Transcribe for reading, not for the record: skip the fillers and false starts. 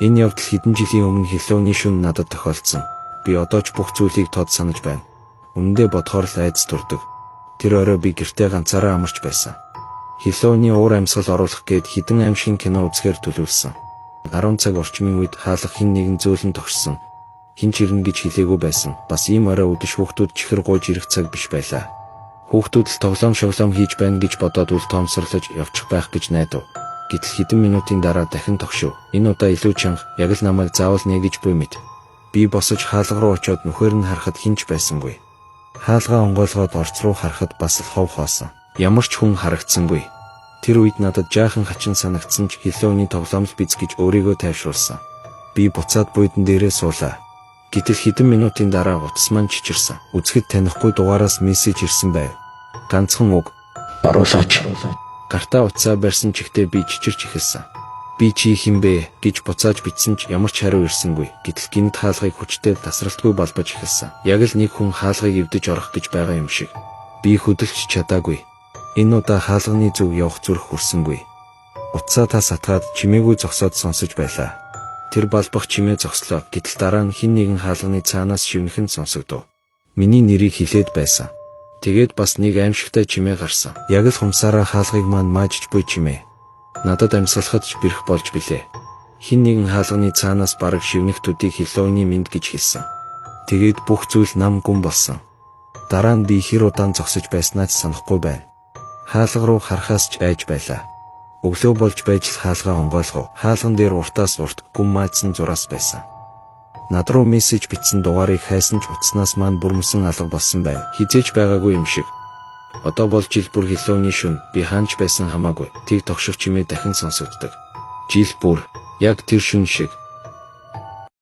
Энэ явдал хэдэн жилийн өмнө Хэллоуний шөнө надад тохиолдсон. Би одоо ч бүх зүйлийг тод санаж байна. Үнэндээ бодохоор л айдас төрдөг. Тэр орой би гэртээ ганцаараа амарч байсан. Хэллоуний уур амьсгал оруулах гээд хэдэн аймшгийн кино үзэхээр төлөвлөсөн. 10 цаг орчмын үед хаалга хэн нэгэн зөөлөн тогшсон. Хэн ч ирнэ гэж хэлээгүй байсан. Бас ийм орой үдэш хүүхдүүд чихэр гуйж ирэх цаг биш байлаа. Хүүхдүүд л тоглоом шоглоом хийж байна гэж бодоод үл тоомсорлож явчих байх гэж найдав. Гэтэл хэдэн минутын дараа дахин тогшив. Энэ удаа илүү чанга, яг л намайг заавал нэ гэж буй мэт. Би босож хаалга руу очиод нүхээр нь харахад хэн ч байсангүй. Хаалгаа онгойлгоод орц руу харахад бас л хов хоосон. Ямар ч хүн харагдсангүй. Тэр үед надад жаахан хачин санагдсан ч Хэллоуний тоглоом л биз гэж өөрийгөө тайвшруулсан. Би буцаад буйдан дээрээ суулаа. Гэтэл хэдэн минутын дараа утас маань чичирсэн. Үзэхэд танихгүй дугаараас мессеж ирсэн байв. Ганцхан үг. Оруулаач. Гартаа утсаа барьсан чигтээ би чичирч эхэлсэн. Би чи хэн бэ гэж буцааж бичсэн ч ямар ч хариу ирсэнгүй. Гэтэл гэнэт хаалгыг хүчтэй тасралтгүй балбаж эхэлсэн. Яг л нэг хүн хаалгыг эвдэж орох гэж байгаа юм шиг. Би хөдөлж чадаагүй. Энэ удаа хаалганы зүг явах зүрх хүрсэнгүй. Утсаа тас атгаад чимээгүй зогсоод сонсож байлаа. Тэр балбах чимээ зогслоо. Гэтэл дараа нь хэн нэгэн хаалганы цаанаас шивнэх нь сонсогдов. Миний нэрийг хэлээд байсан. Тэгээд бас нэг аймшигтай чимээ гарсан. Яг л хумсаараа хаалгыг маань маажиж буй чимээ. Надад амьсгалахад ч бэрх болж билээ. Хэн нэгэн хаалганы цаанаас бараг шивнэх төдий Хэллоуний мэнд гэж хэлсэн. Тэгээд бүх зүйл нам гүн болсон. Дараа нь би хэр удаан зогсож байснаа ч санахгүй байна. Хаалга руу харахаас ч айж байлаа. Өглөө болж байж л хаалгаа онгойлгов. Хаалган дээр уртаас урт гүн маажсан зураас байсан. Над руу мессеж бичсэн дугаарыг хайсан ч утаснаас маань бүрмөсөн алга болсон байв. Хэзээ ч байгаагүй юм шиг. Одоо бол жил бүр Хэллоуний шөнө би хаана ч байсан хамаагүй. Тэг тогших чимээ дахин сонсогддог. Жил бүр яг тэр шөнө шиг.